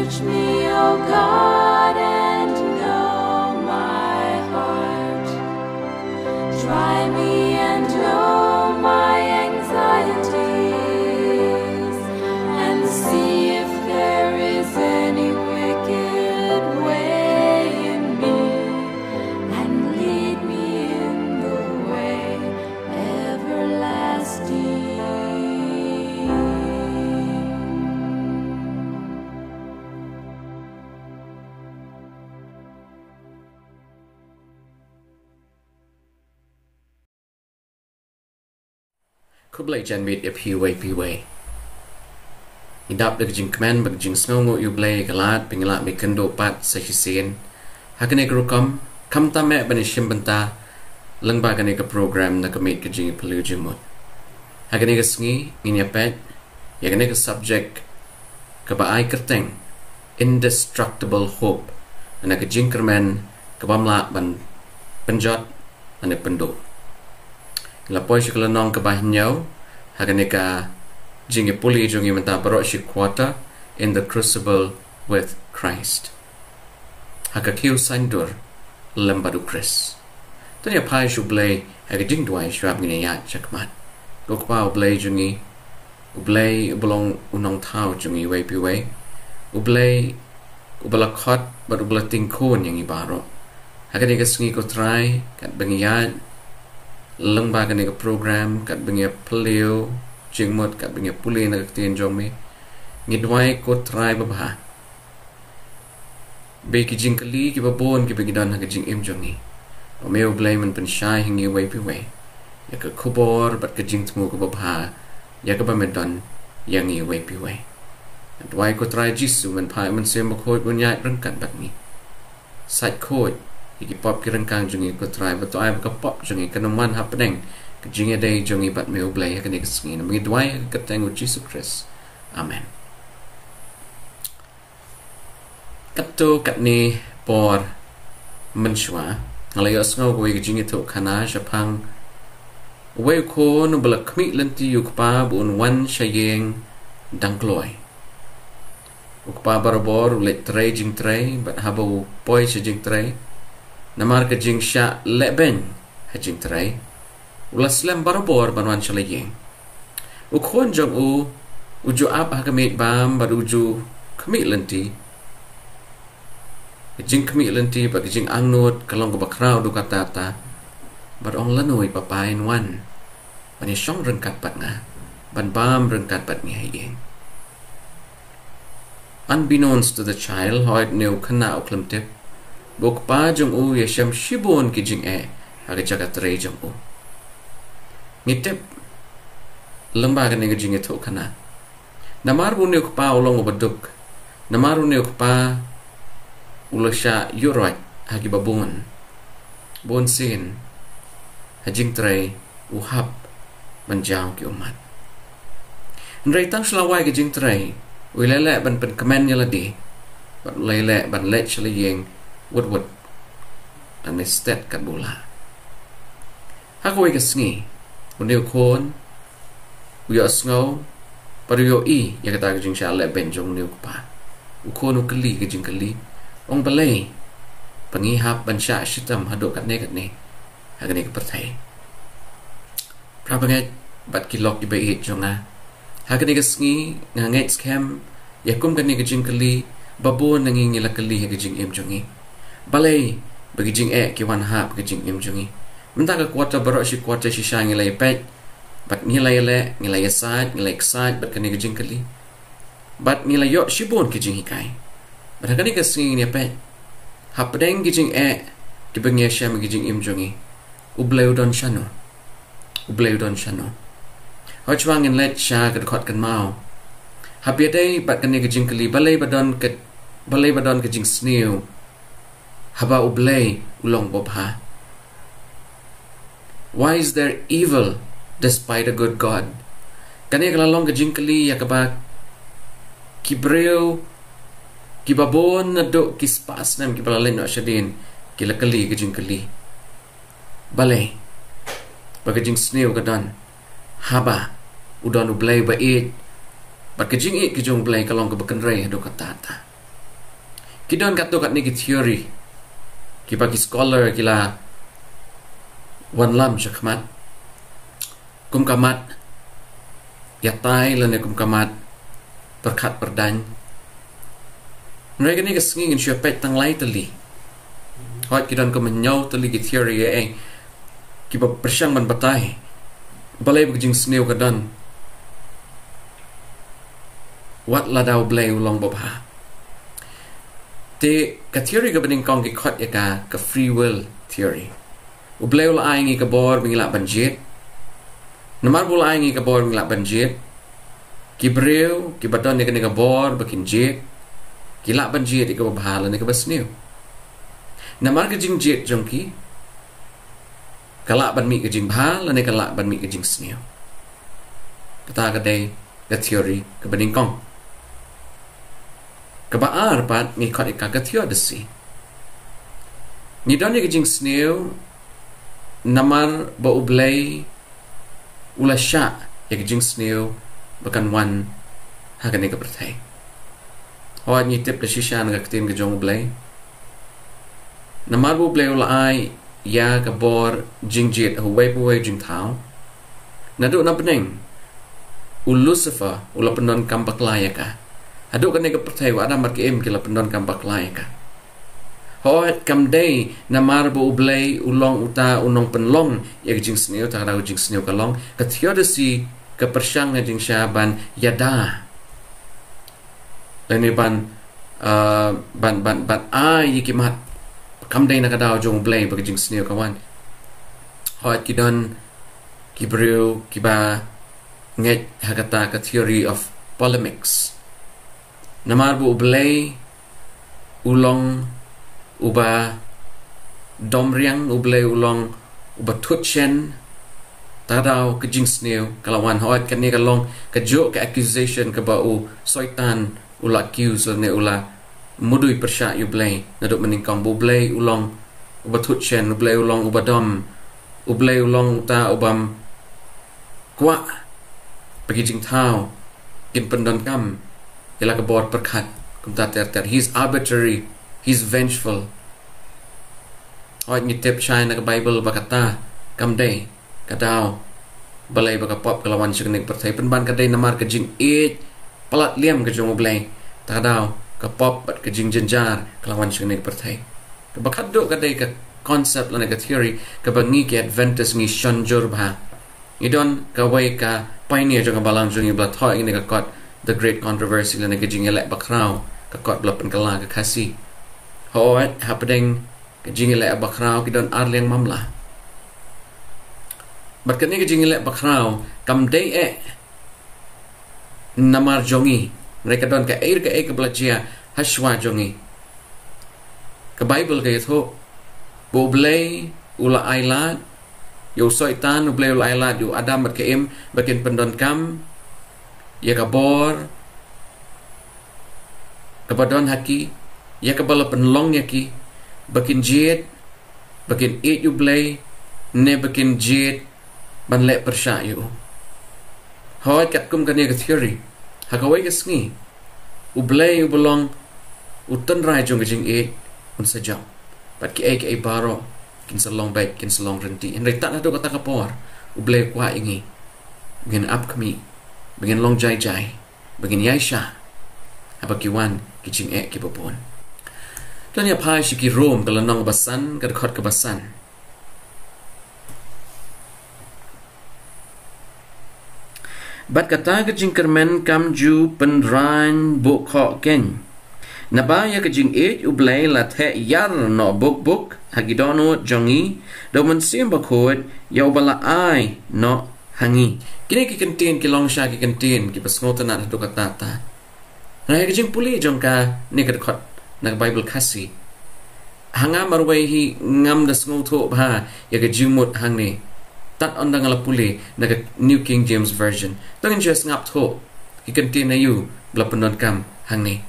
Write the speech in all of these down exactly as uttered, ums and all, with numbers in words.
Search me, O God, and know my heart. Try me and know my anxieties, and see if there is any wicked way in me, and lead me in the way everlasting. Khublei janmiet ïa phi uwei pa uwei. Ngi dap da ka jingkmen bad ka jingsngewnguh ïa U Blei ïa ka lad ba ngi lah ban ïakynduh pat sa shisien ha kane ka rukom, khamtam eh ban ïashim bynta lyngba kane ka program na ka miet ka jingïaphylliew jingmut. Ha kane ka sngi ngin ïapeit ïa kane ka subject kaba ai kyrteng Indestructible Hope, na ka jingkyrmen kabym lah ban pynjot lane pynduh. Ngi la poi sha ka lynnong kaba hynñiew ha kane ka jingïapule jong ngi mynta baroh shi quarter, In the Crucible with Christ. Ha ka khiew saiñdur lem bad U Khrist. To ngin ïaphai sha U Blei ha ka jingduwai shuwa ba ngin ïaid shakhmat. Ko Kpa U Blei jong ngi, U Blei uba long U Nongthaw jong ngi uwei pa uwei, U Blei uba la khot bad uba la tyngkhun ïa ngi baroh. Ha kane ka sngi ko Trai, katba ngi ïaid lyngba kane ka program, katba ngi ïaphylliew jingmut, katba ngi ïapule na ka ktien jong me, ngi duwai ko Trai babha ba ki jingkylli kiba bun kiba ngi don ha ka jingim jong ngi, ba me U Blei men pynshai ha ngi uwei pa uwei ïa ka khubor bad ka jingthmu kaba bha ïa kaba me don ïa ngi uwei pa uwei. Duwai ko Trai Jisu, men phah ïa U Mynsiem Bakhuid ban ïaid ryngkat bad ngi. Sait khuid ïa ki pop ki ryngkang jong ngi ko Trai, bad to ai ba ka pop jong ngi kan ym wan hapdeng ka jingïadei jong ngi bad me U Blei ha kane ka sngi. Ngi duwai ha ka kyrteng U Jisu Khrist. Amen. Katto katne por mynshuwa nga la ïohsngew kawei ka jingïathuhkhana shaphang uwei u khun uba la khmih lynti ïa u kpa ba un wan sha ïing dang kloi. U kpa barabor u leit trei jingtrei, bad haba u poi sha jingtrei, namar ka jingshah lehbeiñ ha jingtrei, u la slem barabor ban wan sha la ïing. U khun jong u u ju ap ha ka miej bam bad u ju khmih lynti. Ka jingkhmih lynti bad ka jingangnud ka long kaba khraw haduh katta katta. Bad ong, lano i papa in wan ban ïashong ryngkat bad nga, ban bam ryngkat bad ngi ha ïing? Unbeknownst to the child, hooid une u khynnah u khlem tip ba u kpa jong u u ïashem shibun ki jingeh ha ka jaka trei jong u. Ngi tip lyngba kane ka jingïathuhkhana, namar ba une u kpa u long uba duk, namar une u kpa u la shah ïuhroit ha kiba bun, bunsien ha jingtrei u hap ban jaw ki ummat. Hynrei tang shu la wai ka jingtrei, u ïaleh leh ban pynkmen ïa lade, bad u ïaleh leh ban leit sha la ïing wut wut, lane stet katba u lah. Ha kawei ka sngi une u khun u ïohsngew bad u ïohi ïa kata ka jingshah lehbeiñ jong une u kpa. U khun u kylli ka jingkylli, ong, balei ba ngi hap ban shah shitom haduh katne katne ha kane ka pyrthei? Para bangeit bad ki lok kiba ïeit jong nga, ha kane ka sngi nga ngeit skhem ïa kum kane ka jingkylli ba bun na ngi ngi la kylli ha ka jingim jong ngi. Balei ba ki jingeh ki wan hap ha ka jingim jong ngi? Mynta ka quarter baroh shi quarter shisha ngi la ïapeit bad ngi la ïaleh, ngi la ïasaid, ngi la ïaksaid bad kane ka jingkylli. Bad ngi la ïoh shibun ki jinghikai. Bad ha kane ka sngi ngin ïapeit, hapdeng ki jingeh kiba ngi ïashem ha ka jingim jong ngi, U Blei u don shano? U Blei u don shano? Hooid, shuwa ngin leit sha ka dkhot kynmaw, hap ïadei bad kane ka jingkylli, balei ba don ka, balei ba don ka jingsniew haba U Blei u long babha? Why is there evil despite a good God? Kane ka la long ka jingkylli ïa kaba ki briew kiba bun naduh ki spah snem kiba la leit noh shadien ki la kylli ka jingkylli. Balei ba ka jingsniew ka don haba u don U Blei ba ïeit, bad ka jingïeit ka jong U Blei ka long kaba kynrei haduh katta katta? Ki don katto katne ki theory kiba ki scholar ki la wanlam shakhmat, kum ka mat ïatai lane kum ka mat pyrkhat pyrdaiñ. Hynrei kane ka sngi ngin shu peit tang lai tylli. Hooid, ki don kum hynñiew tylli ki theory, eh, kiba pyrshang ban batai balei ba ka jingsniew ka don wat lada U Blei u long babha. Te ka theory kaba nyngkong ki khot ïa ka, ka free will theory. U Blei u la ai ngi ka bor ba ngi lah ban jied. Namar ba u la ai ngi ka bor ba ngi lah ban jied, ki briew kiba don ïa kane ka bor ba kin jied, ki lah ban jied ïa kaba bha lane kaba sniew. Namar ka jingjied jong ki, ka lah ban mih ka jingbha lane ka lah ban mih ka jingsniew. Kata ka dei ka theory kaba nyngkong. Kaba ar pat ngi khot ïa ka, ka theodicy. Ngi don ïa ka jingsniew namar ba U Blei u la shah ïa ka jingsniew ba kan wan ha kane ka pyrthei. Hooid, ngi tip da shisha na ka ktien ka jong U Blei. Namar ba U Blei u la ai ïa ka bor jingjied ha uwei pa uwei u jingthaw, naduh na bneng u Lucifer u la pyndonkam bakla ïa ka. Haduh kane ka pyrthei, u Adam bad ka Im ki la pyndonkam bakla ïa ka. Hooid, kam dei namar ba U Blei u long uta u nongpynlong ïa ka jingsniew, ta ka daw ka jingsniew ka long. Ka theodicy ka pyrshang ha jingshisha ban ïada lane ban, ah, ban, ban, ban ai ïa ki mat. Kam dei na ka daw jong U Blei ba ka jingsniew ka wan. Hooid, ki don ki briew kiba ngeit ha kata ka theory of polemics. Namar ba U Blei u long uba domriang, U Blei u long uba thut shen, ta ka daw ka jingsniew ka la wan. Hooid, kane ka long kajuh ka accusation kaba u Soitan u la accuse lane u la mudui pyrshah ïa U Blei naduh mynnyngkong, ba U Blei u long uba thut shen, U Blei u long uba dom, U Blei u long uta ubym kwah ba ki jingthaw kin pyndonkam ïa la ka bor pyrkhat kumta ter ter. He's arbitrary, he's vengeful. Hooid, ngi tip shai na ka Baibl ba kata kam dei ka daw balei ba ka pop ka la wan sha kane ka pyrthei, pynban ka dei namar ka jingïeit palat liam ka jong U Blei, ta ka daw ka pop bad ka jingjynjar ka la wan sha kane ka pyrthei. Kaba khatduh ka dei ka concept lane ka theory kaba ngi ki Adventist ngi shon jur bha. Ngi don kawei ka pioneer jong ka balang jong ngi ba la thoh ïa kane ka kot The Great Controversy lane ka jingïaleh bakhraw, ka kot ba la pynkylla ka Khasi. Hooid, hapdeng ka jingïaleh bakhraw ki don ar liang mamla. Bad kane ka jingïaleh bakhraw kam dei eh namar jong ngi, hynrei ka don kaei re kaei kaba la jia hashwa jong ngi. Ka Baibl ka ïathuh ba U Blei u la ai lad ïa u Soitan, U Blei u la ai lad ïa u Adam bad ka Im ba kin pyndonkam ïa ka bor kaba don ha ki, ïa kaba la pynlong ïa ki, ba kin jied, ba kin ïeit U Blei, ne ba kin jied ban leh pyrshah ïa u. Hooid, katkum kane ka theory, ha kawei ka sngi U Blei uba long u tynrai jong ka jingïeit un sa jop, bad kiei kiei baroh kin sa long beit, kin sa long ryntih. Hynrei tad haduh kata ka por U Blei u kwah ïa ngi ba ngin ap khmih, ba ngin long jai jai, ba ngin ïaishah haba ki wan ki jingeh kiba bun. To ngin ïa phai sha ki Rom, ka lynnong kaba san, ka dkhot kaba san. Bad kata ka jingkyrmen kam ju pynraiñ buh khoh keiñ. Naba ïa ka jingïeit U Blei la theh ïar noh buk buk ha ki dohnud jong ngi da U Mynsiem Bakhuid ïa uba la ai noh ha ngi. Kine ki kyntien ki long shisha ki kyntien kiba sngewtynnat haduh katta katta. Hynrei ha ka jingpule jong kane ka dkhot na ka Baibl Khasi, ha nga marwei hi ngam da sngewthuh bha ïa ka jingmut hangne. Tad ynda nga la pule na ka New King James Version, to ngin shu sngap thuh ki kyntien aïu ba la pyndonkam hangne.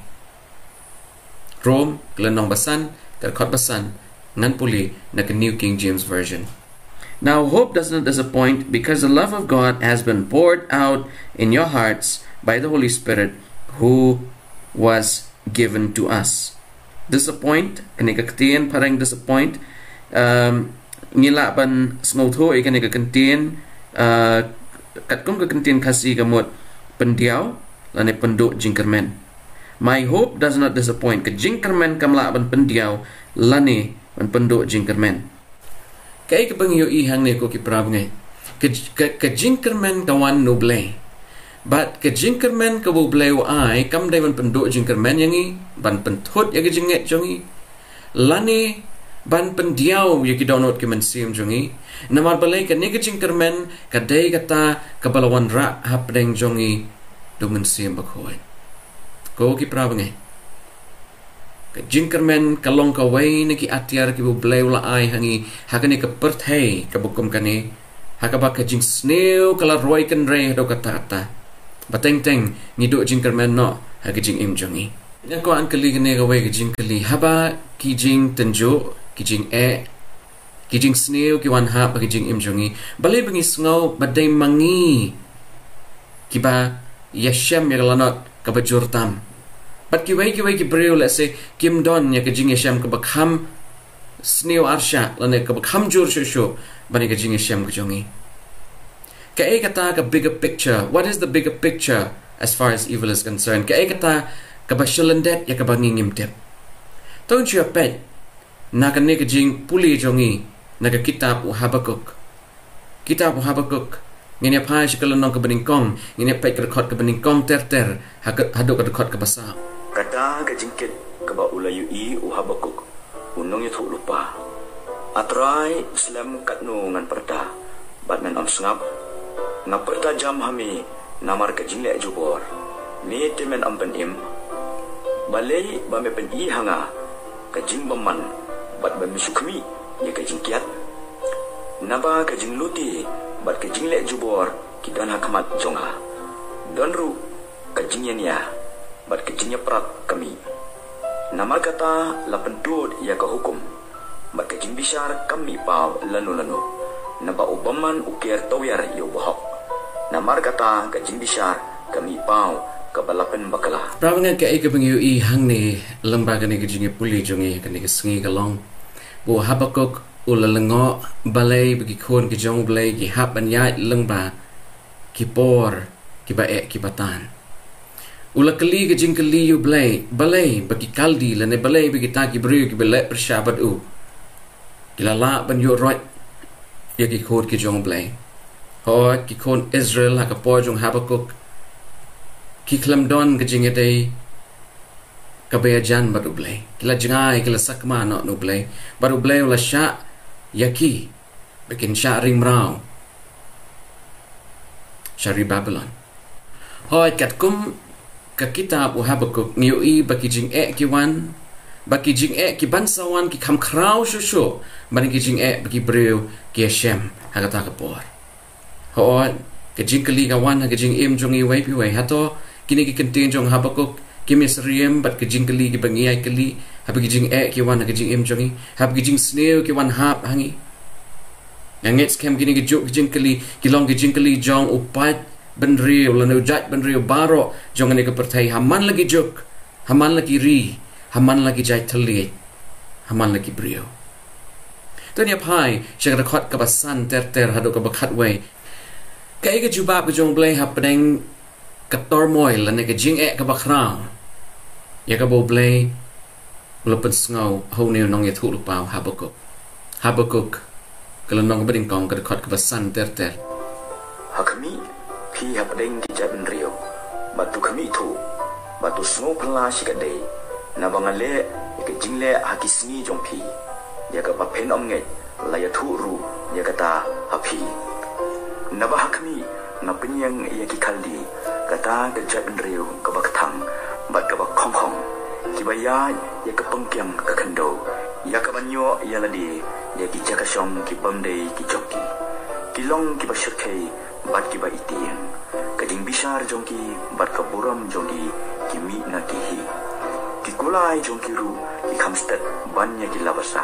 Rom, ka lynnong ba san, ka dkhot ba san, ngan pule na ka New King James Version. Now hope does not disappoint, because the love of God has been poured out in your hearts by the Holy Spirit who was given to us. Disappoint, kane ka ktien phareng disappoint, um, ngi lah ban sngewthuh ïa kane ka kyntien, uh, katkum ka kyntien Khasi ka mut pyndiaw lane pynduh jingkyrmen. My hope does not disappoint. Ka jingkyrmen kam lah ban pyndiaw lane ban pynduh jingkyrmen. Kaei kaba ngi ïohi hangne ko ki para bangeit? Ka, ka, ka jingkyrmen ka wan na U Blei. Bad ka jingkyrmen kaba U Blei u ai kam dei ban pynduh jingkyrmen ïa ngi, ban pynthut ïa ka jingngeit jong ngi, lane ban pyndiaw ïa ki dohnud ki mynsiem jong ngi. Namar balei? Kane ka jingkyrmen ka dei kata kaba la wanrah hapdeng jong ngi da U Mynsiem Bakhuid. Ko ki para bangeit, ka jingkyrmen ka long kawei na ki atiar kiba U Blei u la ai ha ngi ha kane ka pyrthei kaba kum kane, ha kaba ka jingsniew ka la roi kynrei haduh katta katta. Ba teng teng ngi duh jingkyrmen noh ha ka jingim jong ngi. Nga kwah ban kylli kane kawei ka jingkylli: haba ki jingtynjuh, ki jingeh, ki jingsniew ki wan hap ha ka jingim jong ngi, balei ba ngi sngew ba dei ma ngi kiba ïashem ïa ka lanot kaba jur tam? Bad kiwei kiwei ki briew, let's say, kim don ïa ka jingïashem kaba kham sniew arshah lane kaba kham jur shuh shuh ban ïa ka jingïashem ka jong ngi. Kaei kata ka bigger picture? What is the bigger picture as far as evil is concerned? Kaei kata kaba sha lyndet ïa kaba ngi ngim tip? To ngin shu ïa peit na kane ka jingpule jong ngi na ka kitab u Habakuk. Kitab u Habakuk, ngin ïa phai sha ka lynnong kaba nyngkong, ngin ïa peit ka dkhot kaba nyngkong ter ter ha ka, haduh ka dkhot kaba saw. Kata ka jingkit kaba u la ïohi u Habakuk, u nongïathuhlypa. A Trai, slem katno ngan pyrta bad men ym sngap? Nga pyrta jam ha me namar ka jingleh jubor, me te men ym pynim? Balei ba me pyni ha nga ka jingbymman bad ba me shu khmih ïa ka jingkiad? Naba ka jinglute bad ka jingleh jubor ki don ha khmat jong nga. Don ruh ka jingïania bad ka jingïaprat ka mih. Namar kata la pyntud ïa ka hukum, bad ka jingbishar kam mih paw lano lano. Naba u bymman u ker tawiar ïa u bahok. Namar kata ka jingbishar ka mih paw kaba la pynbakla. Para bangeit, kaei kaba ngi ïohi hangne lyngba kane ka jingïapule jong ngi kane ka sngi ka long ba u Habakuk u la lyngngoh balei ba ki khun ki jong U Blei ki hap ban ïaid lyngba ki por kiba eh kiba tan. U la kylli ka jingkylli ïa U Blei, balei ba ki Kaldi lane balei ba kita ki briew kiba leh pyrshah bad u ki la lah ban ïuh roit ïa ki khun ki jong U Blei? Hooid, ki khun Israel ha ka por jong u Habakuk ki khlem don ka jingïadei kaba ïajan bad U Blei. Ki la jngai, ki la sakma noh na U Blei, bad U Blei u la shah ïa ki ba kin shah ring mraw sha ri Babilon. Hooid, katkum ka kitab u Habakuk ngi ïohi ba ki jingeh ki wan, ba ki jingeh ki ban sa wan ki kham khraw shuh shuh ban ki jingeh ba ki briew ki ïashem ha kata ka por. Hooid, ka jingkylli ka wan ha ka jingim jong ngi iwei pa iwei. Hato kine ki kyntien jong u Habakuk kim ïasyriem bad ka jingkylli kiba ngi ïai kylli haba ki jingeh ki wan ha ka jingim jong ngi, haba ki jingsniew ki wan hap ha ngi? Nga ngeit skhem kine kijuh ki jingkylli ki long ki jingkylli jong u paid bynriew lane u jait bynriew baroh jong kane ka pyrthei, ha man la ki juk, ha man la ki ri, ha man la ki jait thylliej, ha man la ki briew. To ngin ïa phai sha ka dkhot kaba san ter ter haduh kaba khatwei. Kaei ka jubab ka jong U Blei hapdeng ka turmoil lane ka jingeh kaba khraw ïa kaba U Blei u la pynsngew ha une u nongïathuhlypa u Habakuk? Habakuk, ka lynnong kaba nyngkong, ka dkhot kaba san ter ter. Ha khmih, phi hapdeng ki jait bynriew, bad to khmih thuh, bad to sngew phylla shikatdei, naba nga leh ïa ka jingleh ha ki sngi jong phi, ïa kaba phin ym ngeit, la ïathuh ruh ïa kata ha phi. Naba ha khmih, nga pynïeng ïa ki Kaldi, kata ka jait bynriew kaba kthang bad kaba khongkhong, kiba ïaid ïa ka pynkiang ka khyndew, ïa kaban ïoh ïa lade ïa ki jaka shong ki bym dei ki jong ki. Ki long kiba shyrkhei bad kiba itieng. Ka jingbishar jong ki bad ka burom jong ki ki mih na ki hi. Ki kulai jong ki ruh ki kham stet ban ïa ki labasa,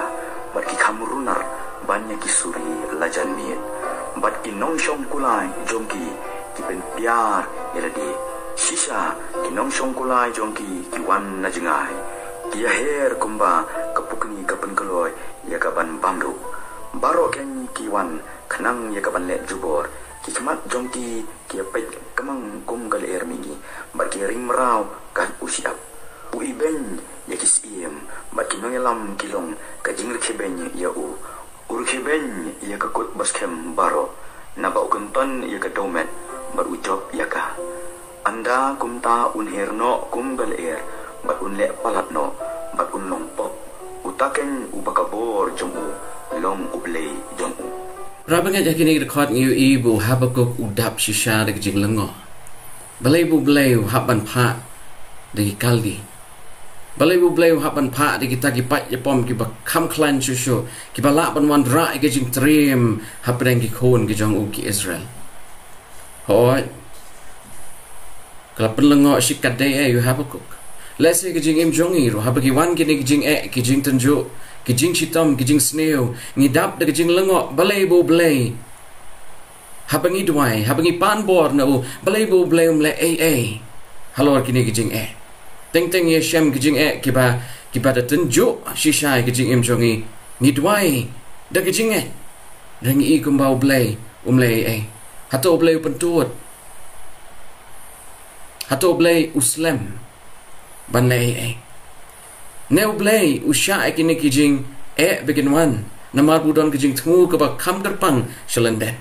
bad ki kham runar ban ïa ki suri la janmiet. Bad ki nongshong kulai jong ki ki pynpiar ïa lade. Shisha ki nongshong kulai jong ki ki wan na jngai, Ki ïaher kumba ka pukni ka pynkloi ïa ka ban bam ruh. Baroh keiñ ki wan khnang ïa ka ban leh jubor. Ki khmat jong ki ki ïapeit kmang kum ka lyer mihngi bad ki ring mraw ka u shyiap. U ibeiñ ïa ki syiem bad ki nongïalam ki long ka jingrkhie beiñ ïa u. U rkhie beiñ ïa ka kut baskhem baroh, naba u kynton ïa ka dewmet bad u jop ïa ka. Ynda kumta un hiar noh kum ka lyer bad un leh palat noh bad un long pop. Uta keiñ uba ka bor jong u long U Blei jong u. Para bangeit, ha kine ki dkhot ngi ïohi ba u Habakuk u dap shisha da ka jinglyngngoh. Balei ba U Blei u hap ban phah da ki Kaldi? Balei ba U Blei u hap ban phah da kita ki paid ïapom kiba kham khlaiñ shuh shuh, kiba lah ban wanrah ïa ka jingtriem hapdeng ki khun ki jong u ki Israel? Hooid, ka la pynlyngngoh shikatdei eh ïa u Habakuk. Lehse ka jingim jong ngi ruh, haba ki wan kine ki jingeh, ki jingtynjuh, ki jingshitom, ki jingsniew, ngi dap da ka jinglyngngoh. Balei ba U Blei, haba ngi duwai, haba ngi pan bor na u, balei ba U Blei um leh ei ei halor kine ki jingeh? Teng teng ïashem ki jingeh kiba, kiba da tynjuh shisha ïa ka jingim jong ngi, ngi duwai da ka jingngeit, hynrei ngi i kumba U Blei um leh ei ei. Hato U Blei u pyntud? Hato U Blei u slem ban leh ei ei? Ne U Blei u shah ïa kine ki jingeh ba kin wan namar ba u don ka jingthmu kaba kham kyrpang sha lyndet?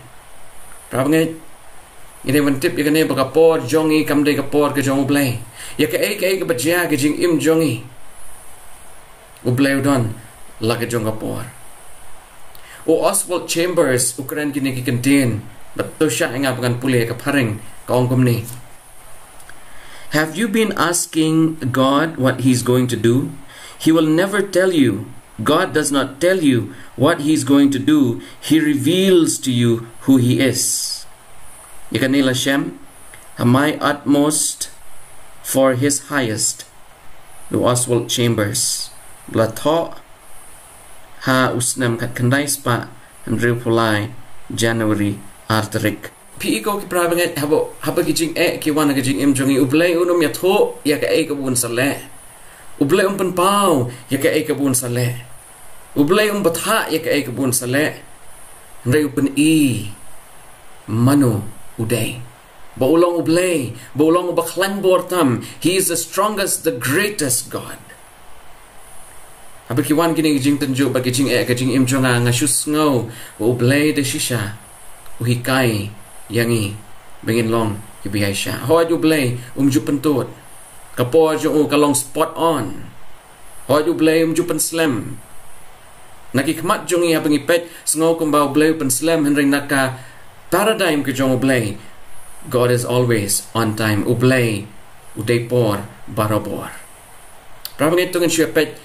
Para bangeit, ngi dei ban tip ïa kane ba ka por jong ngi kam dei ka por ka jong U Blei. Ïa kaei kaei kaba jia ka jingim jong ngi, U Blei u don la ka jong ka por. U Oswald Chambers u kren kine ki kyntien, bad to shah ïa nga ba ngan pule ïa ka phareng, ka ong kumne: Have you been asking God what He's going to do? He will never tell you. God does not tell you what He's going to do. He reveals to you who He is. Ïa kane la shem ha My Utmost for His Highest, u Oswald Chambers, ba la thoh ha u snem khatkhyndai spah hynriewphew lai, January ar tarik. Phi i ko ki para bangeit, haba, haba ki jingeh ki wan ha ka jingim jong ngi, U Blei un ym ïathuh ïa kaei kaba un sa leh. U Blei um pynpaw ïa kaei kaba un sa leh. U Blei um bthah ïa kaei kaba un sa leh. Hynrei u pyni mano u dei. Ba u long U Blei, ba u long uba khlaiñ bor tam. He is the strongest, the greatest God. Haba ki wan kine ki jingtynjuh bad ki jingeh ha ka jingim jong nga, nga shu sngew ba U Blei da shisha u hikai ïa ngi ba ngin long kiba ïaishah. Hooid, U Blei um ju pyntud. Ka por jong u ka long spot on. Hooid, U Blei um ju pynslem. Na ki khmat jong ngi haba ngi peit, sngew kumba U Blei u pynslem, hynrei na ka paradigm ka jong U Blei, God is always on time. U Blei u dei por barabor. Para bangeit, to ngin shu ïa peit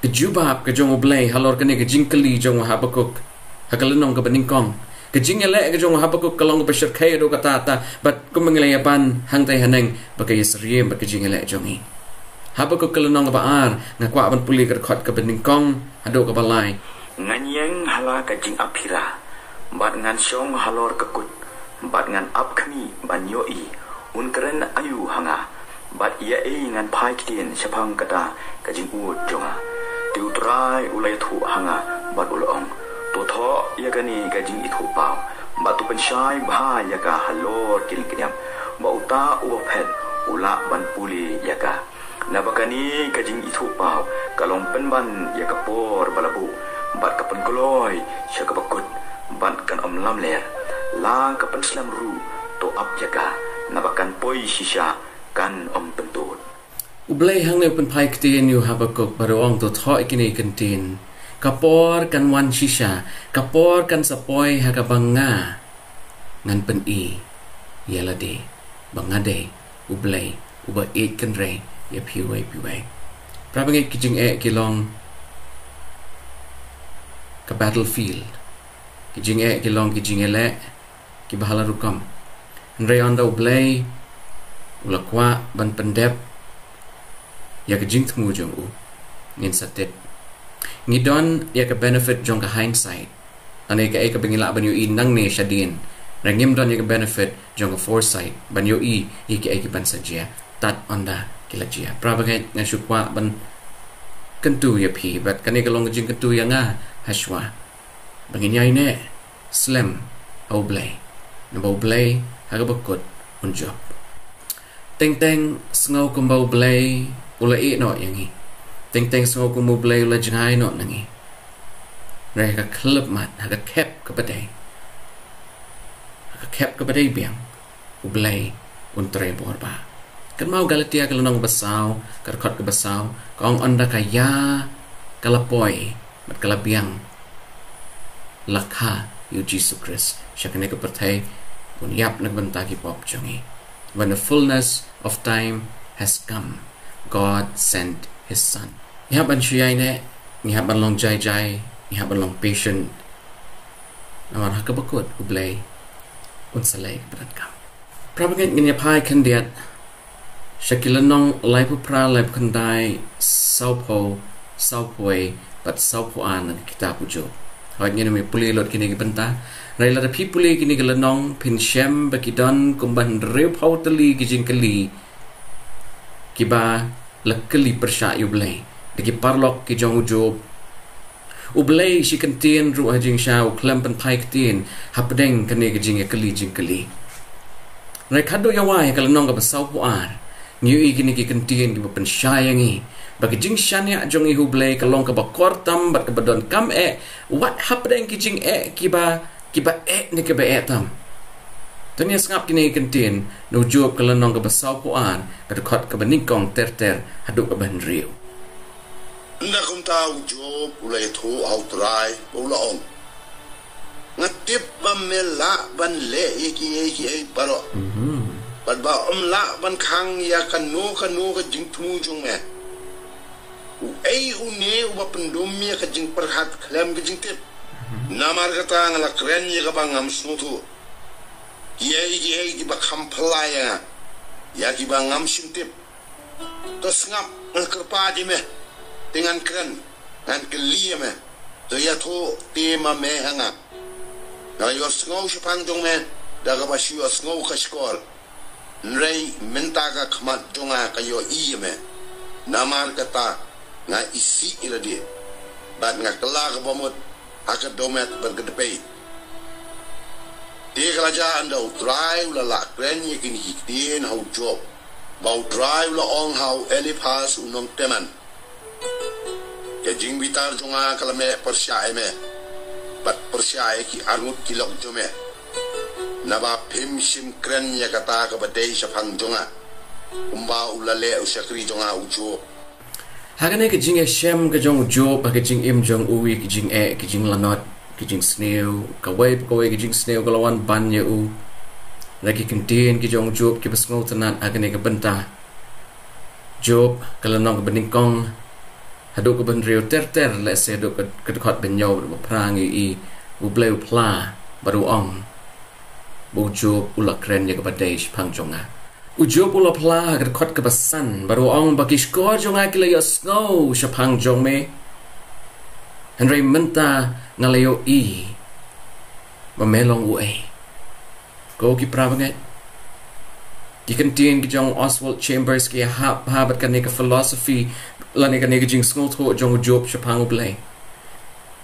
ka jubab ka jong U Blei halor kane ka jingkylli jong u Habakuk ha ka lynnong kaba nyngkong. Ka jingïaleh ka jong u Habakuk ka long kaba shyrkhei haduh katta katta, bad kumba ngi la ïa pan hangtai haneng, ba ka ïasyriem bad ka jingïaleh jong ngi. Habakuk ka lynnong kaba ar, nga kwah ban pule ka dkhot kaba nyngkong haduh kaba lai. Ngan ïeng ha la ka jingaphira, bad ngan shong halor ka kut, bad ngan ap khmih ban ïohi un kren aïu ha nga, bad ïa ei ngan phai ktien shaphang kata ka jingud jong nga. Te U Trai u la ïathuh ha nga bad u la ong: To thoh ïa kane ka jingithuhpaw, bad to pynshai bha ïa ka halor ki lyngkniap, ba uta uba phet u lah ban pule ïa ka. Naba kane ka jingithuhpaw ka long pynban ïa ka por ba la buh, bad ka pynkloi sha kaba kut, bad kan ym lamler. La ka pynslem ruh, to ap ïa ka, naba kan poi shisha, kan ym pyntud. U Blei hangne u pynphai ktien ïa u Habakuk bad u ong: To thoh ïa kine ki ktien. Ka por kan wan shisha, ka por kan sa poi ha kaba nga ngan pyni ïa lade ba nga dei U Blei uba ïeit kynrei ïa phi uwei pa uwei. Para bangeit, ki jingeh ki long ka battlefield. Ki jingeh ki long ki jingïaleh kiba ha la rukom. Hynrei ynda U Blei u la kwah ban pyndep ïa ka jingthmu jong u, ngin sa tip. Ngi don ïa ka benefit jong ka hindsight. Lane kaei kaba ngi lah ban ïohi nangne shadien. Hynrei ngim don ïa ka benefit jong ka foresight ban ïohi ïa kiei kiban sa jia tad ynda ki la jia. Para bangeit, nga shu kwah ban kyntu ïa phi, bad kane ka long ka jingkyntu ïa nga hashwa. Ba ngin ïaineh slem ha U Blei, naba U Blei ha kaba kut un jop. Teng teng sngew kumba U Blei u la ïeh noh ïa ngi. Teng teng sngew kumba U Blei u la jngai noh na ngi. Hynrei ha ka khyllipmat, ha ka khep kaba dei, ha ka khep kaba dei biang, U Blei un trei bor ba. Kynmaw Galatia ka lynnong kaba saw, ka dkhot kaba saw, ka ong, ynda ka ïa ka la poi bad ka la biang, la kha ïa U Jisu Khrist sha kane ka pyrthei, un ïap na ka bynta ki pop jong ngi. When the fullness of time has come, God sent his son. Ngi hap ban shu ïaineh, ngi hap ban long jai jai, ngi hap ban long patient. Namar ha kaba kut U Blei un sa leh kaba donkam. Para bangeit, ngin ïa phai khyndiat sha ki lynnong laiphew phra, laiphew khyndai, sawphew, sawphew wei bad sawphew ar na ka kitab u Job. Hooid, ngin ym pule lut kine ki bynta. Hynrei lada phi pule kine ki lynnong, phin shem ba ki don kumba hynriewphew tylli ki jingkylli kiba la kylli pyrshah ïa U Blei da ki paralok ki jong u Job. U Blei shi kyntien ruh ha jingshisha u khlem pynphai ktien hapdeng kane ka jingïakylli jingkylli. Hynrei khadduh ïa wai, ha ka lynnong kaba sawphew ar, ngi ïohi kine ki kyntien kiba pynshai ïa ngi ba ka jingshaniah jong ngi ha U Blei ka long kaba kor tam bad kaba donkam eh, wat hapdeng ki jingeh kiba, kiba eh ne kiba eh tam. To ngin ïa sngap kine ki kyntien na u Job ka lynnong kaba sawphew ar, ka dkhot kaba nyngkong ter ter haduh kaba hynriew. Ynda kumta u Job u la ïathuh ha U Trai bad u la ong, nga tip ba me lah ban leh ïa kiei kiei baroh, bad ba ym lah ban khang ïa kano kano ka jingthmu jong me. Uei une uba pyndum ïa ka jingpyrkhat khlem ka jingtip? Namar kata nga la kren ïa kaba ngam sngewthuh, kiei kiei kiba kham phylla ïa nga, ïa kiba ngam shym tip. To sngap, ngan kyrpad ïa me, te ngan kren, ngan kylli ïa me. To ïathuh te ma me ha nga. Nga la ïohsngew shaphang jong me da kaba shu ïohsngew ka shkor, hynrei mynta ka khmat jong nga ka ïohi ïa me. Namar kata nga isih ïa lade, bad nga kylla ka bamut ha ka dohmet bad ka dpei. Te ka la jia ynda U Trai u la lah kren ïa kine ki ktien ha u Job, ba U Trai u la ong ha u Eliphas u nong Teman, ka jingbitar jong nga ka la meh pyrshah ïa me, bad pyrshah ïa ki arngut ki lok jong me, naba phim shym kren ïa kata kaba dei shaphang jong nga, kumba u la leh u shakri jong nga u Job. Ha kane ka jingïashem ka jong u Job ha ka jingim jong u, ïa ki jingeh, ki jinglanot, ki jingsniew, kawei pa kawei ka jingsniew ka la wan ban ïa u. Hynrei ki kyntien ki jong u Job kiba sngewtynnat ha kane ka bynta. Job ka lynnong kaba nyngkong haduh kaba hynriew ter ter, lehse haduh ka, ka dkhot ba hynñiew bad ba phra, ngi ïohi U Blei u phla bad u ong ba u Job u la kren ïa kaba dei shaphang jong nga. U Job u la phla ha ka dkhot kaba san bad u ong ba ki shkor jong nga ki la ïohsngew shaphang jong me, hynrei mynta nga la ïohi ba me long uei. Ko ki para bangeit, ki kyntien ki jong Oswald Chambers ki hap bha bad kane ka philosophy lane kane ka jingsngewthuh jong u Job shaphang U Blei.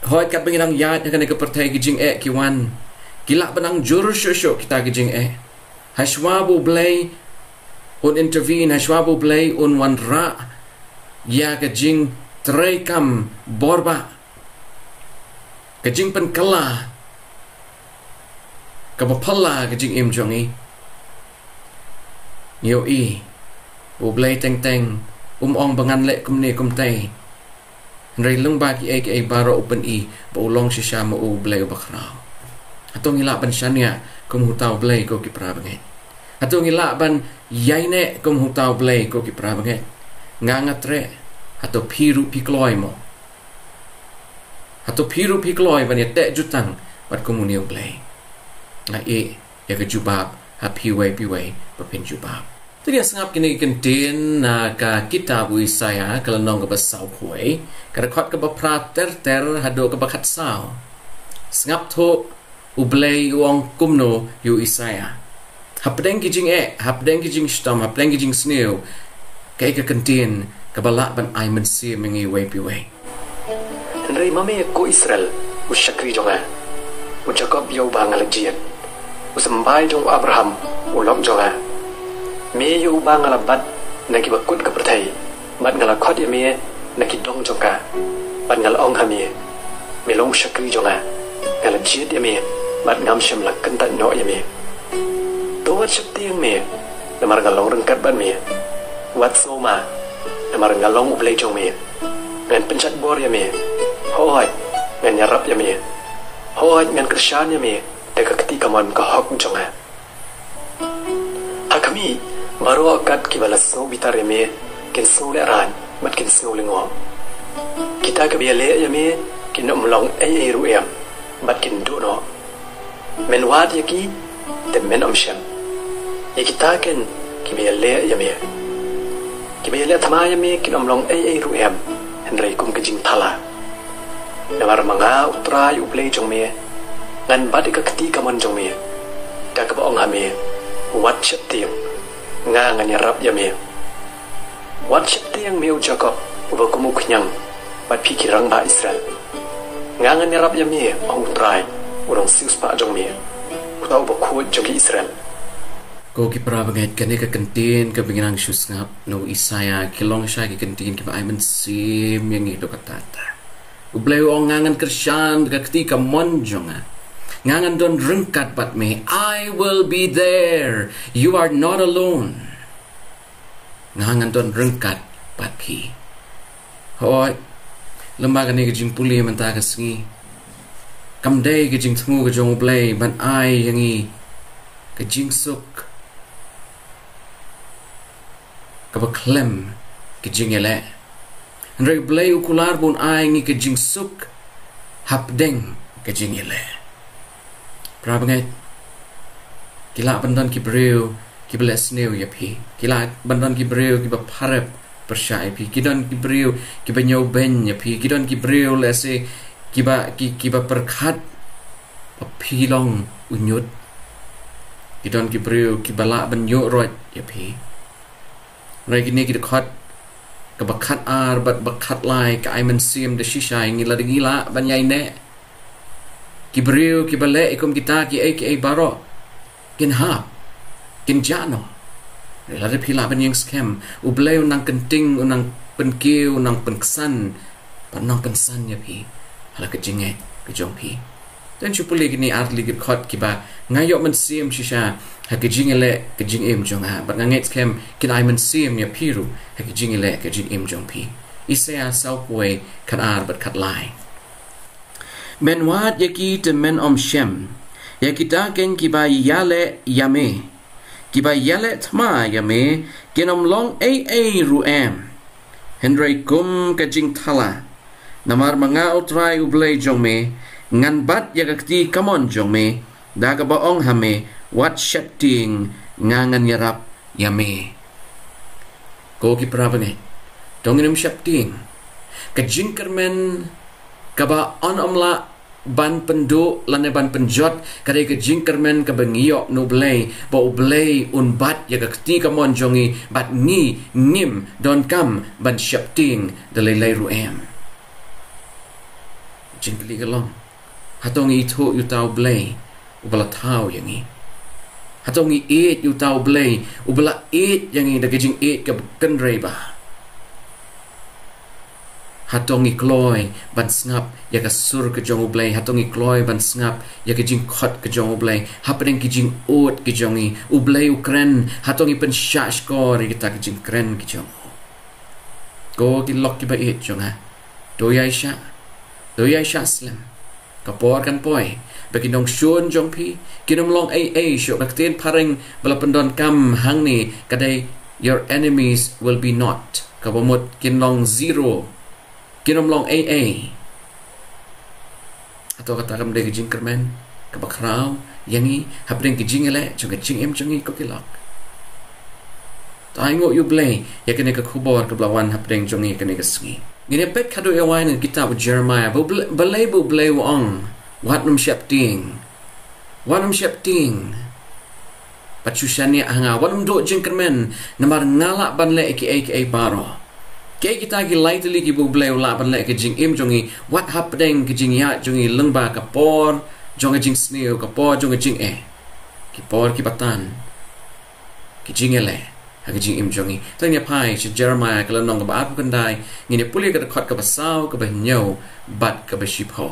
Hooid, katba ngi dang ïaid ha kane ka pyrthei ki jingeh ki wan, ki lah ban nang jur shuh shuh kita ki jingeh. Hashwa ba U Blei un intervene, hashwa ba U Blei un wanrah ïa ka jingtreikam bor ba, ka jingpynkylla kaba phylla ka jingim jong ngi, ngi ïohi ba U Blei teng teng um ong ba ngan leh kumne kumtei. Hynrei lyngba kiei kiei baroh u pyni ba u long shisha ma u U Blei uba khraw. Hato ngi lah ban shaniah kum uta U Blei, ko ki para bangeit? Hato ngi lah ban ïaineh kum uta U Blei, ko ki para bangeit? Nga nga treh, hato phi ruh phi kloi mo? Hato phi ruh phi kloi ban ïateh jutang bad kum une U Blei? Nga ïeh ïa ka jubab ha phi uwei pa uwei ba phin jubab. To ngin ïa sngap kine ki kyntien na ka kitab u Isaïah, ka lynnong kaba sawphew wei, ka dkhot kaba phra ter ter haduh kaba khatsaw. Sngap thuh U Blei u ong kumno ïa u Isaïah. Hapdeng ki jingeh, hapdeng ki jingshitom, hapdeng ki jingsniew, kaei ka kyntien kaba lah ban ai mynsiem ïa ngi uwei pa uwei. Hynrei ma me ko Israel, u shakri jong nga, u Jakob ïa uba nga la jied, u symbai jong u Abraham, u lok jong nga, me ïa uba nga la bat na ki bakut ka pyrthei, bad nga la khot ïa me na ki dong jong ka, bad nga la ong ha me, me long u shakri jong nga, nga la jied ïa me, bad ngam shym la kyntait noh ïa me. To wat sheptieng me, namar nga long ryngkat bad me. Wat sngew ma, namar nga long U Blei jong me. Ngan pynjot bor ïa me. Hooid, ngan ïarap ïa me. Hooid, ngan kyrshan ïa me da ka kti kamon ka hok jong nga. Ha khmih, baroh kat kiba la sngew bitar ïa me kin sngew lehraiñ bad kin sngew lyngngoh. Kita kiba ïaleh ïa me kin ym long ei ei ruh em, bad kin duh noh. Men wad ïa ki, te men ym shem. Ïa kita ken kiba ïaleh ïa me. Kiba ïaleh thma ïa me kin ym long ei ei ruh em, hynrei kum ka jingthala. Namar ma nga U Trai U Blei jong me, ngan bat ïa ka kti kamon jong me, da kaba ong ha me, wat sheptieng, nga ngan ïarap ïa me. Wat sheptieng me u Jakob, uba kum u khñiang, bad phi ki rangbah Israel. Nga ngan ïarap ïa me, ong U Trai, u nongsiewspah jong me, uta uba khuid jong ki Israel. Ko ki para bangeit, kane ka kyntien kaba ngi nang shu sngap na u Isaïah, ki long shisha ki kyntien kiba ai mynsiem ïa ngi haduh katta katta. U Blei u ong, nga ngan kyrshan da ka kti kamon jong nga. Nga ngan don ryngkat bad me. I will be there. You are not alone. Nga ngan don ryngkat bad phi. Hooid, lem bad kane ka jingpule mynta ka sngi, kam dei ka jingthmu ka jong U Blei ban ai ïa ngi ka jingsuk kaba khlem ka jingïaleh. Hynrei U Blei u kular ba un ai ngi ka jingsuk hapdeng ka jingïaleh. Para bangeit, ki lah ban don ki briew kiba leh sniew ïa phi. Ki lah ban don ki briew kiba pharep pyrshah ïa phi. Ki don ki briew kiba ñiewbeiñ ïa phi. Ki don ki briew lehse kiba, ki, kiba pyrkhat ba phi long u ñiut. Ki don ki briew kiba lah ban ïuh roit ïa phi. Hynrei kine ki dkhot kaba khatar bad ba khatlai ka ai mynsiem da shisha ïa ngi lada ngi lah ban ïaineh. Ki briew kiba leh kum kita kiei kiei baroh kin hap, kin jah noh. Hynrei lada phi lah ban ïeng skhem, U Blei u nang kynting, u nang pynkiew, u nang pynksan, bad u nang pynsan ïa phi ha la ka jingngeit ka jong phi. Te ngan shu pule kine ar tylli ki dkhot kiba nga ïoh mynsiem shisha ha ka jingïaleh ka jingim jong nga, bad nga ngeit skhem kin ai mynsiem ïa phi ruh ha ka jingïaleh ka jingim jong phi. Isaïah saw kawei, khatar bad khatlai. Men wad ïa ki, te men ym shem. Ïa kita ken kiba ïaleh ïa me, kiba ïaleh thma ïa me, kin ym long ei ei ruh em, hynrei kum ka jingthala. Namar ma nga U Trai U Blei jong me, ngan bat ïa ka kti kamon jong me, da kaba ong ha me, wat sheptieng, nga ngan ïarap ïa me. Ko ki para bangeit, to ngin ym sheptieng. Ka jingkyrmen kaba yn ym lah ban pynduh lane ban pynjot ka dei ka jingkyrmen kaba ngi ïoh na U Blei, ba U Blei un bat ïa ka kti kamon jong ngi, bad ngi ngim donkam ban sheptieng da lei lei ruh em. Jingkylli ka long, hato ngi ithuh ïa uta U Blei uba la thaw ïa ngi? Hato ngi ïeit ïa uta U Blei uba la ïeit ïa ngi da ka jingïeit kaba kynrei bha? Hato ngi kloi ban sngap ïa ka sur ka jong U Blei? Hato ngi kloi ban sngap ïa ka jingkhot ka jong U Blei hapdeng ki jingud ki jong ngi? U Blei u kren, hato ngi pynshah shkor ïa kita ki jingkren ki jong u? Ko ki lok kiba ïeit jong nga, to ïai shah, to ïai shah slem. Ka por kan poi ba ki nongshun jong phi kin ym long ei ei shuh. Ka ktien phareng ba la pyndonkam hangne ka dei, your enemies will be naught. Kaba mut kin long zero, kin ym long ei ei. Hato kata kam dei ka jingkyrmen kaba khraw ïa ngi hapdeng ka jingïaleh jong ka jingim jong ngi, ko ki lok? To ainguh ïa U Blei ïa kane ka khubor kaba la wan hapdeng jong ngi kane ka sngi. Ngin ïa peit khatduh ïa wai na ka kitab u Jeremiah, ba U Blei, balei ba U Blei u ong, wat nym sheptieng. Wat nym sheptieng. Bad shu shaniah ha nga, wat nym duh jingkyrmen, namar nga lah ban leh ïa kiei kiei baroh. Ïa kita ki lai tylli kiba U Blei u lah ban leh ka jingim jong ngi, wat hapdeng ka jingïaid jong ngi lyngba ka por jong ka jingsniew, ka por jong ka jingeh, ki por kiba tan, ki jingeh leh ha ka jingim jong ngi. Tang ïa phai sha Jeremiah ka lynnong kaba arphew khyndai, ngin ïa pule ka dkhot kaba saw, kaba hynñiew bad kaba shiphew.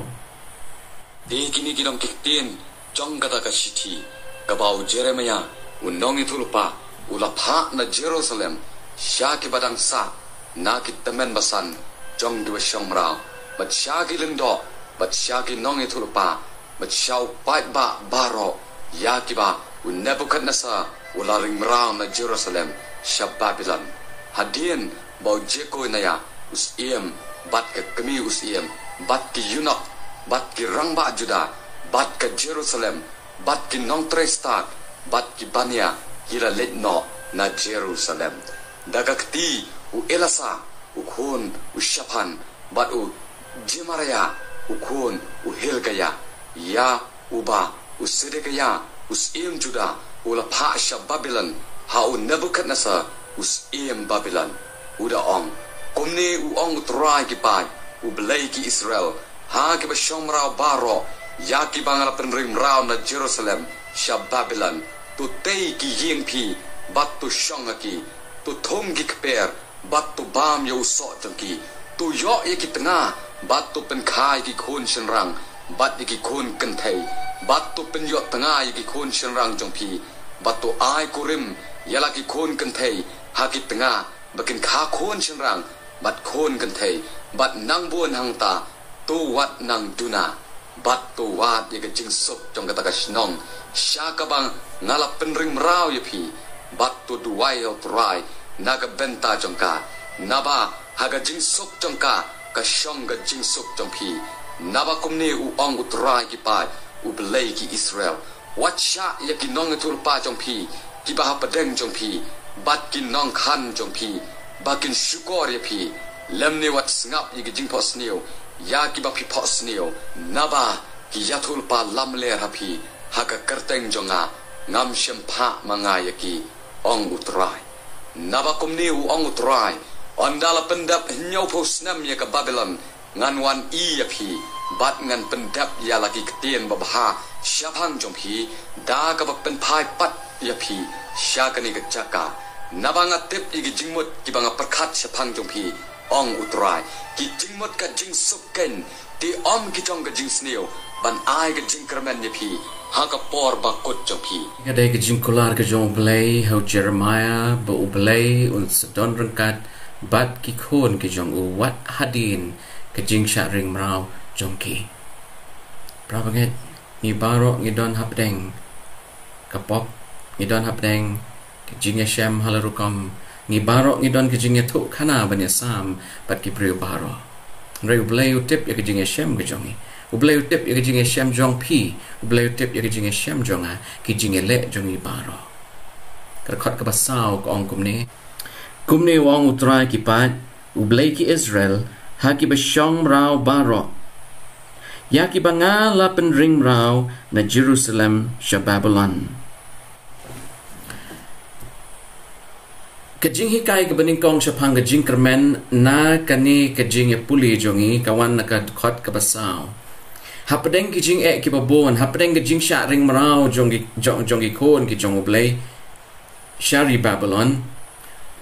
Te kine ki long ki ktien jong kata ka shithi kaba u Jeremiah, u nongïathuhlypa, u la phah na Jerusalem sha kiba dang sah na ki tymmen basan jong kiba shong mraw, bad sha ki lyngdoh, bad sha ki nongïathuhlypa, bad sha u paidbah baroh, ïa kiba u Nebukhadnessar u la ring mraw na Jerusalem sha Babilon. Hadien ba u Jekonia u syiem, bad ka kmie u syiem, bad ki eunuch, bad ki rangbah Judah, bad ka Jerusalem, bad ki nongtrei stad, bad ki bania, ki la leit noh na Jerusalem. Da ka kti u Elasa, u khun u Shaphan, bad u Jemaria, u khun u Hilkiah, ïa uba u Sedekiah u syiem Judah u la phah sha Babilon ha u Nebukhadnessar u syiem Babilon. U da ong, Kumne u ong U Trai ki paid, U Blei ki Israel, ha kiba shong mraw baroh, ïa kiba nga la pynring mraw na Jerusalem sha Babilon: To tei ki ïing phi, bad to shong ha ki; to thung ki kper, bad to bam ïa u soh jong ki; to ïoh ïa ki tnga, bad to pynkha ïa ki khun shynrang bad ïa ki khun kynthei, bad to pynïoh tnga ïa ki khun shynrang jong phi, bad to ai kurim ïa la ki khun kynthei ha ki tnga, ba kin kha khun shynrang bad khun kynthei, bad nang bun hangta, to wat nang duna, bad to wad ïa ka jingsuk jong kata ka shnong sha kaba nga la pynring mraw ïa phi, bad to duwai ïa U Trai na ka bynta jong ka, naba ha ka jingsuk jong ka ka shong ka jingsuk jong phi. Naba kumne u ong U Trai ki paid, U Blei ki Israel: Wat shah ïa ki nongïathuhlypa jong phi kiba hapdeng jong phi, bad ki nongkhan jong phi, ba kin shukor ïa phi, lymne wat sngap ïa ki jingphohsniew ïa kiba phi phohsniew, naba ki ïathuhlypa lamler ha phi ha ka kyrteng jong nga, ngam shym phah ma nga ïa ki, ong U Trai. Naba kumne u ong U Trai: Ynda la pyndep hynñiewphew snem ïa ka Babilon, ngan wan ïa phi, bad ngan pyndep ïa la ki ktien babha shaphang jong phi, da kaba pynphai pat ïa phi sha kane ka jaka. Naba nga tip ïa ki jingmut kiba nga pyrkhat shaphang jong phi, ong U Trai, ki jingmut ka jingsuk keiñ, te ym ki jong ka jingsniew, ban ai ka jingkyrmen ïa phi ha ka por bakut jong phi. Ka dei ka jingkular ka jong U Blei ha u Jeremiah, ba U Blei un sa don ryngkat bad ki khun ki jong u wat hadien ka jingshah ring mraw jong ki. Para bangeit, ngi baroh ngi don hapdeng ka pop, ngi don hapdeng ka jingïashem ha la rukom, ngi baroh ngi don ka jingïathuhkhana ban ïasam bad ki briew baroh. Hynrei U Blei u tip ïa ka jingïashem ka jong ngi. U Blei u tip ïa ka jingïashem jong phi. U Blei u tip ïa ka jingïashem jong nga, ki jingïaleh jong ngi baroh. Ka dkhot kaba saw ka ong kumne: Kumne u ong U Trai ki paid, U Blei ki Israel, ha kiba shong mraw baroh, ïa kiba nga la pynring mraw na Jerusalem sha Babilon. Ka jinghikai kaba nyngkong shaphang ka jingkyrmen na kane ka jingïapule jong ngi ka wan na ka dkhot kaba saw. Hapdeng ki jingeh kiba bun, hapdeng ka jingshah ring mraw jong ki, jong, jong ki khun ki jong U Blei sha ri Babilon,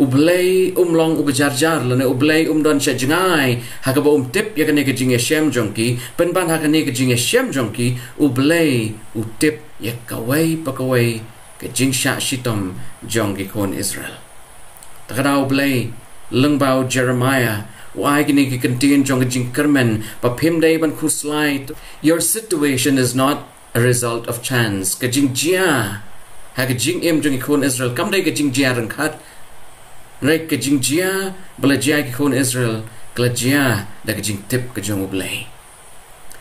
U Blei um long uba jar jar, lane U Blei um don sha jngai ha kaba um tip ïa kane ka jingïashem jong ki. Pynban ha kane ka jingïashem jong ki, U Blei u tip ïa kawei pa kawei ka jingshah shitom jong ki khun Israel. Te ka daw U Blei lyngba u Jeremiah u ai kine ki kyntien jong ka jingkyrmen, ba phim dei ban khuslai. Your situation is not a result of chance. Ka jingjia ha ka jingim jong ki khun Israel kam dei ka jingjia ryngkat. Hynrei ka jingjia ba la jia ki khun Israel, ka la jia da ka jingtip ka jong U Blei.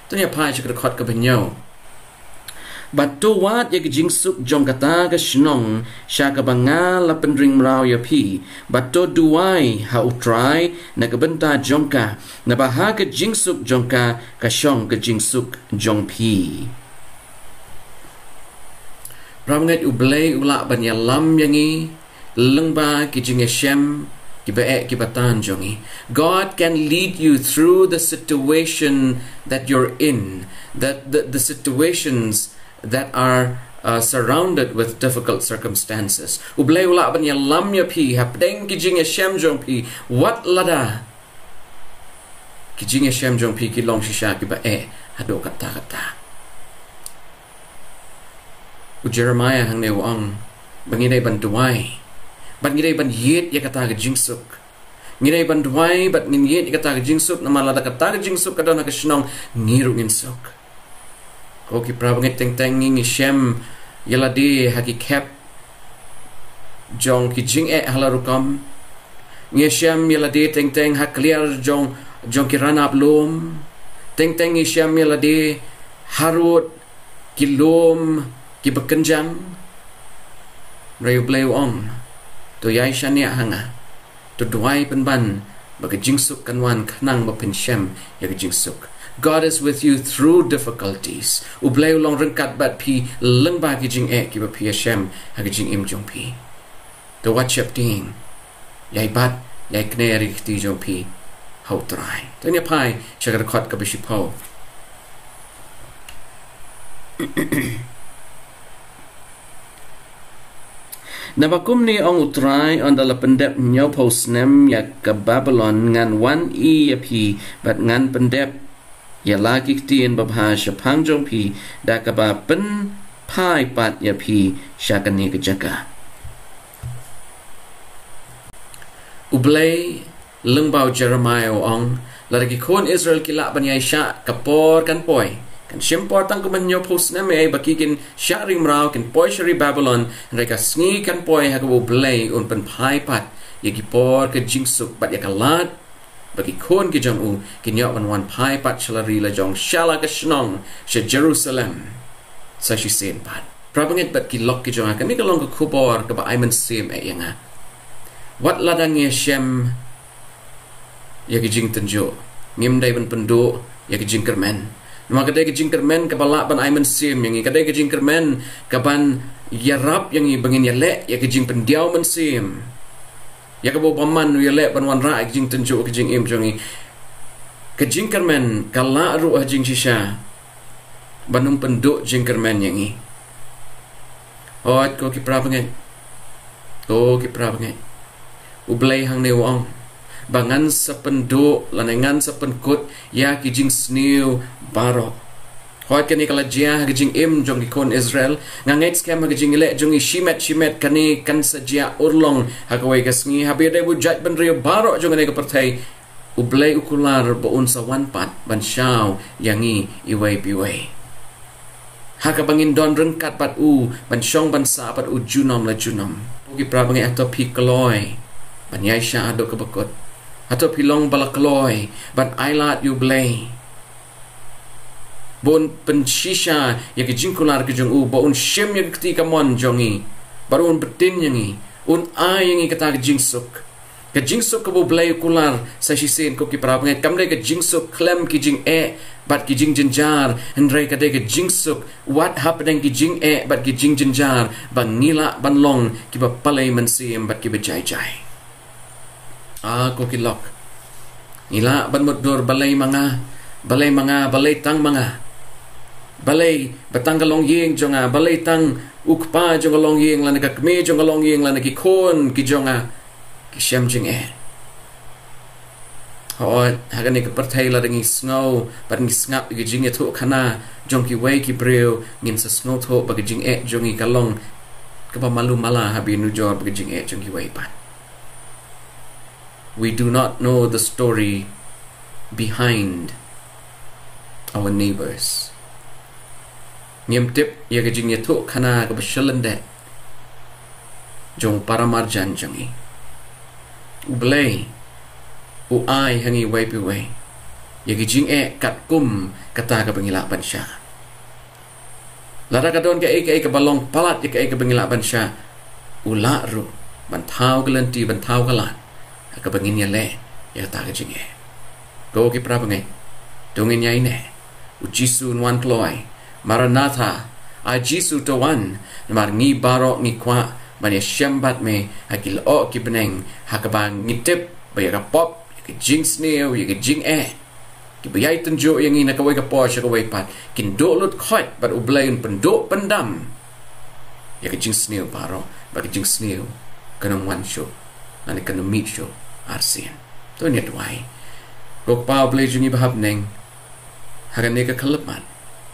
To ngin ïa phai sha ka dkhot kaba hynñiew. Bad to wad ïa ka jingsuk jong kata ka shnong sha kaba nga la pynring mraw ïa phi, bad to duwai ha U Trai na ka bynta jong ka, naba ha ka jingsuk jong ka ka shong ka jingsuk jong phi. Para bangeit, U Blei u lah ban ïalam ïa ngi lyngba ki jingïashem, Kiba eh kiba tan jong ngi. God can lead you through the situation that you're in, that the, the situations that are uh, surrounded with difficult circumstances. U Blei u lah ban ïalam ïa phi hapdeng ki jingïashem jong phi, wat lada ki jingïashem jong phi ki long shisha kiba eh haduh katta katta. U Jeremiah hangne u ong ba ngi dei ban duwai, ba ngi dei ban ïeit ïa kata ka jingsuk. Ngi dei ban duwai bad ngin ïeit ïa kata ka jingsuk, namar lada kata ka jingsuk ka don ha ka shnong, ngi ruh ngin suk. Ko ki para bangeit, teng teng ngi ngi shem ïa lade ha ki khep jong ki jingeh ha la rukom. Ngi shem ïa lade teng teng ha kliar jong, jong ki ranab lum. Teng teng ngi shem ïa lade harud ki lum kiba kynjang. Hynrei U Blei u ong, to ïai shaniah ha nga, to duwai pynban ba ka jingsuk kan wan khnang ba phin shem ïa ka jingsuk. God is with you through difficulties. U Blei u long ryngkat bad phi lyngba ki jingeh kiba phi ïashem ha ka jingim jong phi. To wat sheptieng, ïai bat, ïai kner ïa ki kti jong phi ha U Trai. To ngin ïa phai sha ka dkhot kaba shiphew. Naba kumne ong U Trai, ynda la pyndep hynñiewphew snem ïa ka Babilon, ngan wan ïa phi bad ngan pyndep ïa la ki ktien babha shaphang jong phi, da kaba pynphai pat ïa phi sha kane ka jaka. U Blei lyngba u Jeremiah u ong, lada ki khun Israel ki lah ban ïai shah, ka por kan poi. Kan shim por tang kumba hynñiewphew snem ei ba ki kin shah ri mraw, kin poi sha ri Babilon, hynrei ka sngi kan poi ha kaba U Blei un pynphai pat ïa ki por ka jingsuk bad ïa ka lad ba ki khun ki jong u kin ïoh ban wan phai pat sha la ri la jong, sha la ka shnong, sha Jerusalem sa shisien pat. Para bangeit bad ki lok ki jong nga, kane ka long ka khubor kaba ai mynsiem eh ïa nga. Wat lada ngi ïashem ïa ki jingtynjuh, ngim dei ban pynduh ïa ki jingkyrmen. Namar ka dei ka jingkyrmen kaba lah ban ai mynsiem ïa ngi, ka dei ka jingkyrmen kaban ïarap ïa ngi ba ngin ïaleh ïa ki jingpyndiaw mynsiem. Ïa kaba U Bymman u ïaleh ban wanrah ïa ki jingtynjuh ha ka jingim jong ngi. Ka jingkyrmen ka lah ruh ha jingshisha ban ym pynduh jingkyrmen ïa ngi. Hooid ko ki para bangeit, ko ki para bangeit, U Blei hangne u ong ba ngan sa pynduh lane ngan sa pynkut ïa ki jingsniew baroh. Hooid, kane ka la jia ha ka jingim jong ki khun Israel. Nga ngeit skhem ha ka jingïaleh jong ngi shimet shimet kane kan sa jia urlong ha kawei ka sngi, haba ïadei bad u jaitbynriew baroh jong kane ka pyrthei. U Blei u kular ba un sa wan pat ban shaw ïa ngi iwei pa iwei, ha kaba ngin don ryngkat bad u ban shong ban sah bad u junom la junom. Ko ki para bangeit, hato phi kloi ban ïaishah haduh kaba kut? Hato phi long ba la kloi ban ailad ïa U Blei ba un pynshisha ïa ka jingkular ka jong u, ba un shim ïa ka kti kamon jong ngi, ba un btin ïa ngi, un ai ïa ngi kata ka jingsuk? Ka jingsuk kaba U Blei u kular sa shisien, ko ki para bangeit, kam dei ka jingsuk khlem ki jingeh bad ki jingjynjar, hynrei ka dei ka jingsuk wat hapdeng ki jingeh bad ki jingjynjar ba ngi lah ban long kiba pale mynsiem bad kiba jai jai. Ah, ko ki lok, ngi lah ban mutdur balei ma nga, balei ma nga, balei tang ma nga, balei ba tang ka longïing jong nga, balei tang u kpa jong ka longïing lane ka kmie jong ka longïing lane ki khun ki jong nga ki shem jingeh. Hooid, ha kane ka pyrthei lada ngi sngew bad ngi sngap ïa ka jingïathuhkhana jong kiwei ki briew, ngin sa sngewthuh ba ka jingeh jong ngi ka long kaba malu mala haba ïanujor bad ka jingeh jong kiwei pat. We do not know the story behind our neighbors. Ngim tip ïa ka jingïathuhkhana kaba shyllyndet jong u paramarjan jong ngi. U Blei u ai ha ngi iwei pa iwei ïa ki jingeh katkum kata kaba ngi lah ban shah. Lada ka don kaei kaei kaba long palat ïa kaei kaba ngi lah ban shah, u lah ruh ban thaw ka lynti, ban thaw ka lad ha kaba ngin ïaleh ïa kata ka jingeh. Ko ki para bangeit, to ngin ïaineh. U Jisu un wan kloi. Maranatha, ai Jisu to wan. Namar ngi baroh ngi kwah ban ïashem bad me ha ki lyoh ki bneng, ha kaba ngi tip ba ïa ka pop, ïa ka jingsniew, ïa ka jingeh, kiba ïai tynjuh ïa ngi na kawei ka por sha kawei pat, kin duh lut khoit bad U Blei un pynduh pyndam ïa ka jingsniew baroh, bad ka jingsniew kan ym wan shuh, lane kan ym mih shuh arsien. To ngin ïa duwai. Ko Kpa U Blei jong ngi ba ha bneng, ha kane ka khyllipmat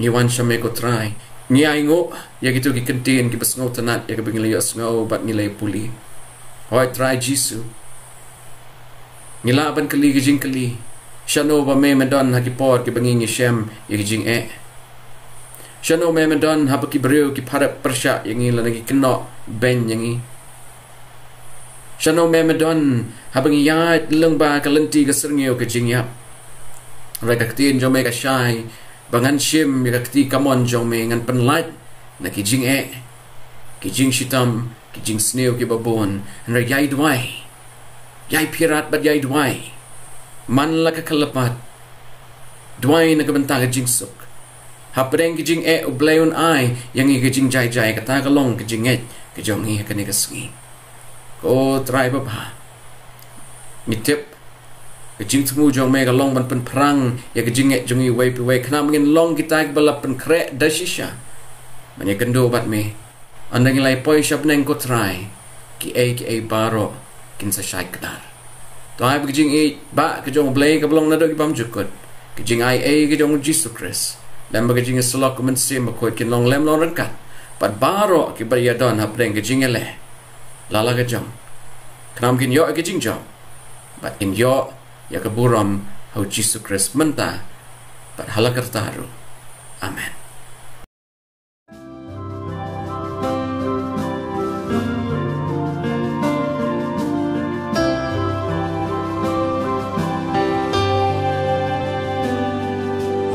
ngi wan sha me ko Trai. Ngi ainguh ïa kito ki kyntien kiba sngewtynnat ïa kaba ngi la ïohsngew bad ngi la ïa pule. Hooid Trai Jisu, ngi lah ban kylli ka jingkylli, shano ba me me don ha ki por kiba ngi ngi shem ïa ka jingeh? Shano me me don haba ki briew ki pharep pyrshah ïa ngi lane ki kynnoh beiñ ïa ngi? Shano me me don haba ngi ïaid lyngba ka lynti ka syrngiew ka jingïap? Hynrei ka ktien jong me ka shai ba ngan shim ïa ka kti kamon jong me, ngan pynlait na ki jingeh, ki jingshitom, ki jingsniew kiba bun. Hynrei ïai duwai, ïai phirat bad ïai duwai man la ka khyllipmat. Duwai na ka bynta ka jingsuk. Hapdeng ka jingeh U Blei un ai ïa ngi ka jingjai jai, kata ka long ka jingngeit ka jong ngi ha kane ka sngi. Ko Trai babha, ngi tip ka jingthmu jong me ka long ban pynphrang ïa ka jingngeit jong ngi uwei pa uwei, khnang ba ngin long kita kiba la pynkhreh da shisha ban ïakynduh bad me. Ynda ngi la ïa poi sha bneng ko Trai, kiei kiei baroh kin sa shai kdar. To ai ba ka jingïeit ba ka jong U Blei kaba long naduh ki bymjukut, ka jingaiei ka jong U Jisu Khrist, lem bad ka jingïasyllok U Mynsiem Bakhuid kin long lem long ryngkat bad baroh kiba ïadon hapdeng ka jingïaleh la la ka jong, khnang ba kin ïoh ïa ka jingjop bad kin ïoh ïa ka burom ha U Jisu Khrist mynta bad ha la karta ruh. Amen.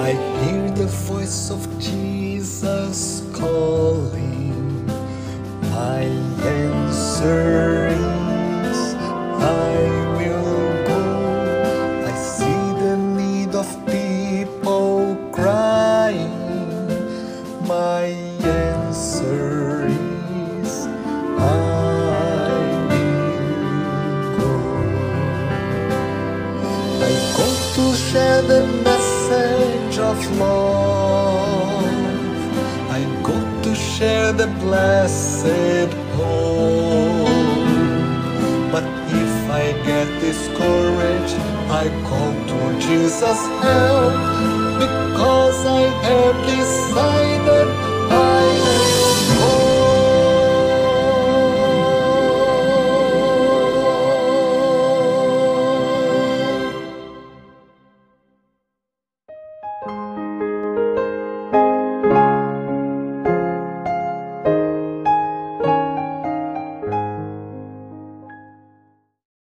I hear the voice of Jesus calling. My answer is, I will go. I see the need of people crying. My answer is, I will go. I go to share the message of love. I go to share the blessed hope. But if I get discouraged, I call to Jesus' help, because I have decided